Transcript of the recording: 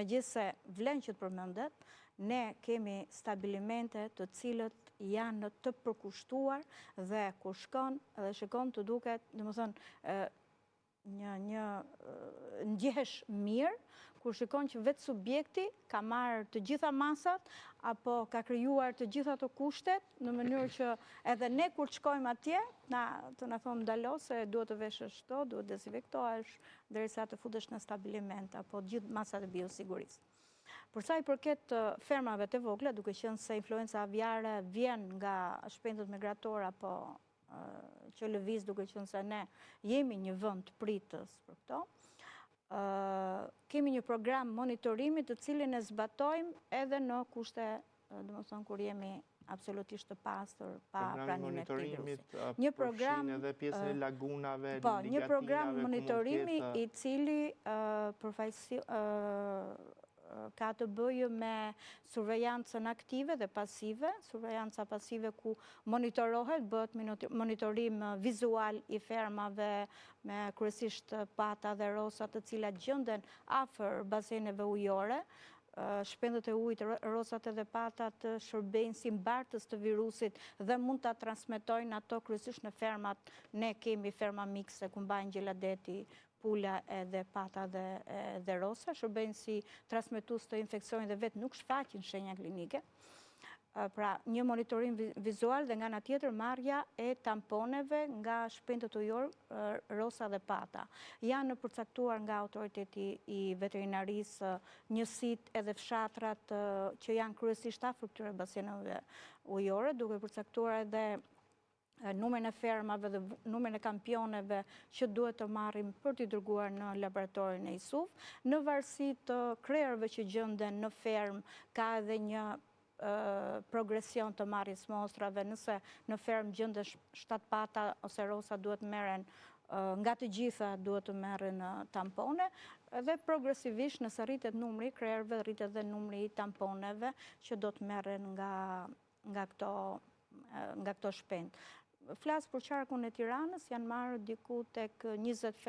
Megjithëse vlen që të përmendet, ne kemi stabilimente të cilët janë të përkushtuar dhe kur shkon dhe shikon të duket, domethënë, një një ndjehesh mirë kur shikon që vetë subjekti ka marrë të gjitha masat apo ka krijuar të gjitha ato kushtet në mënyrë që edhe ne kur të shkojmë atje, na të na thonë ndalo se duhet të veshësh këto, duhet dezinfektohesh derisa të futesh në stabiliment apo të gjithë masat e biosigurisë. Për sa i përket fermave të vogla, duke qenë se influenza aviare vjen nga shpendët migratorë apo që lëviz duke qenë se ne jemi një vend pritës për këto, kemi një program monitorimi të cilin e zbatojmë edhe në kushte, domethënë, kur jemi absolutisht të pastër, pa praninë e këtij virusi. Një program edhe pjesën e lagunave, po, një program monitorimi i cili përfaqësi ka të bëjë me survejancën aktive dhe pasive, survejanca pasive ku monitorohet, bëhet monitorim vizual i fermave me kryesisht pata dhe rosa të cilat gjenden afër baseneve ujore, shpendët e ujit, rosat edhe patat shërbejnë si mbartës të virusit dhe mund ta transmetojnë ato kryesisht në fermat, ne kemi ferma mikse ku mbajnë gjela deti, pula edhe pata dhe dhe rosa, shërbejnë si transmetues të infeksionit dhe vetë nuk shfaqin shenja klinike. Pra, një monitorim vizual dhe nga ana tjetër marrja e tamponeve nga shpendët ujorë, rosa dhe pata. Janë përcaktuar nga autoriteti i veterinarisë njësitë edhe fshatrat që janë kryesisht afër këtyre baseneve ujore, duke përcaktuar edhe numrin e fermave dhe numrin e kampioneve që duhet të marrim për t'i dërguar në laboratorin e ISUV. Në varësi të krerëve që gjenden në fermë, ka edhe një progresion të marrjes mostrave, nëse në fermë gjenden 7 pata ose rosa duhet merren nga të gjitha duhet të merren tampone, dhe progresivisht nëse rritet numri i krerëve, rritet dhe numri i tamponeve që do të merren nga nga këto nga këto shpendë. Flas për qarkun e Tiranës, janë marrë diku tek 20 ferma.